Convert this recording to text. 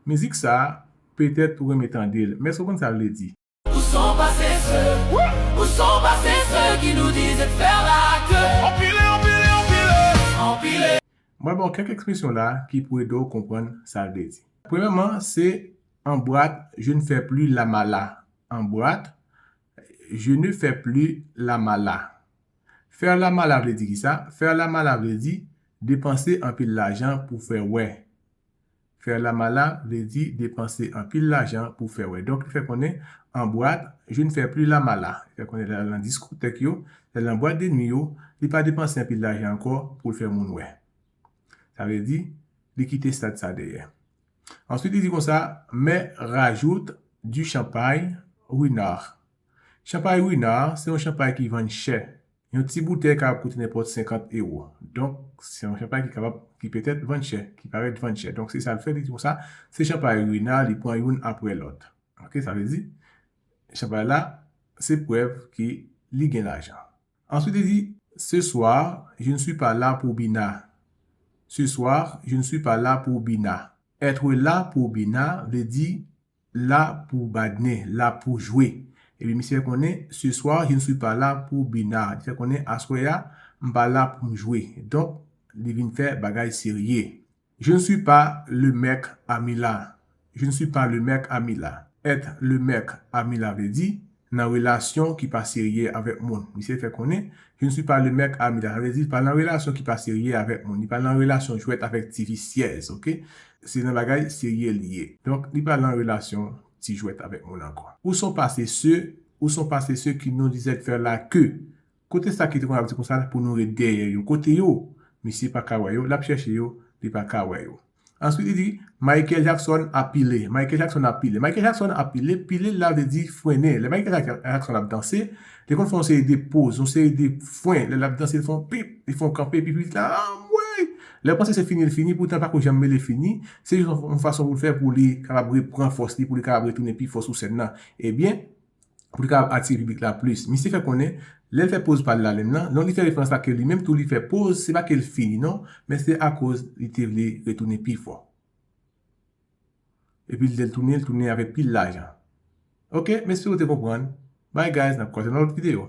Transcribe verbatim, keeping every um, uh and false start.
Mizik sa, petèt ou renmen tande l, men èske w konn sa l vle di? Où sont passés ceux, où sont passés ceux qui nous disaient de faire la queue? Empilé, empilé, empilé, empilé. Mwen ba w kèk ekspresyon la ki pou ede w konprann sa l vle di. Premyèman, se en boîte, je ne fais plus la mala. En boîte, je ne fais plus la mala. Faire la mala vle di kisa? Faire la mala vle di depanse anpil lajan pou fè wè. Faire la mala vle di depanse anpil lajan pou fè wè. Donk, li fè konnen en boîte, je ne fais plus la mala. Li fè konnen lè l al nan diskotèk yo, lè l nan bwat de nwi yo, li pa depanse anpil lajan ankò pou l fè moun wè. Sa vle di, li kite stad sa dèyè. Answit, li di konsa, mais rajoute du champagne Ruinart. Chanpay Ruinart, se yon chanpay ki vann chè. Yon ti boutèy kapab koute nenpòt senkant ewo. Donk, se yon chanpay ki kapab, ki petèt vann chè, ki parèt vann chè. Donk, se sa l fè, li di konsa, se chanpay Ruinart, li pran youn apre lòt. Oke, sa vle di, chanpay la, se prèv ke li gen lajan. Answit, li di, ce soir, je ne suis pas là pour Bina. Ce soir, je ne suis pas là pour Bina. Être là pour Bina vle di la pou badnen, la pou jwe. Epi misye fè konnen, ce soir, je ne suis pas là pour Bina. Li fè konnen, aswè a, m pa la pou m jwe. Donk, li vin fè bagay serye. Je ne suis pas le mec à Mila. Je ne suis pas le mec à Mila. Être le mec à Mila vle di, nan relasyon ki pa serye avèk moun. Misye fè konnen, je ne suis pas le mec à Mila. Sa vle di, li pa nan relasyon ki pa serye avèk moun. Li pa nan relasyon jwèt avèk ti fisyèz, oke? Se nan bagay serye li ye. Donk, li pa nan relasyon ti jwèt avèk moun ankò. Où sont passés ceux, où sont passés ceux qui nous disaient de faire la queue? Kote sa ki te konn ap di konsa pou nou ret dèyè yo? Kote yo? Misye pa ka wè yo, l ap chèche yo, li pa ka wè yo. Answit, li di, Michael Jackson ap pile. Michael Jackson ap pile. Michael Jackson ap pile, pile la vle di frennen. Lè Michael Jack- Jackson ap danse, li konn fè yon seri de poz, yon seri de fren. Lè l ap danse, li fè yon pip, li fè yon kanpe, pip, pip la, anmwey! Lè w panse se fini, l fini, poutan l pako janm mele fini. Se jis yon, yon fason pou l fè pou li kapab repran fòs li, pou li kapab retounen pi fò sou sèn nan. Ebyen, pou li kapab atire piblik la plis. Misye fè konnen, lè l fè poz pa l la menm nan, non, li fè referans la ke li menm tou li fè poz, se pa ke l fini non, men se akoz li te vle retounen pi fò. Epi lè l tounen, l tounen avèk pil lajan. Oke, m espere w te konprann. Bye guys, n ap kwaze nan lòt videyo.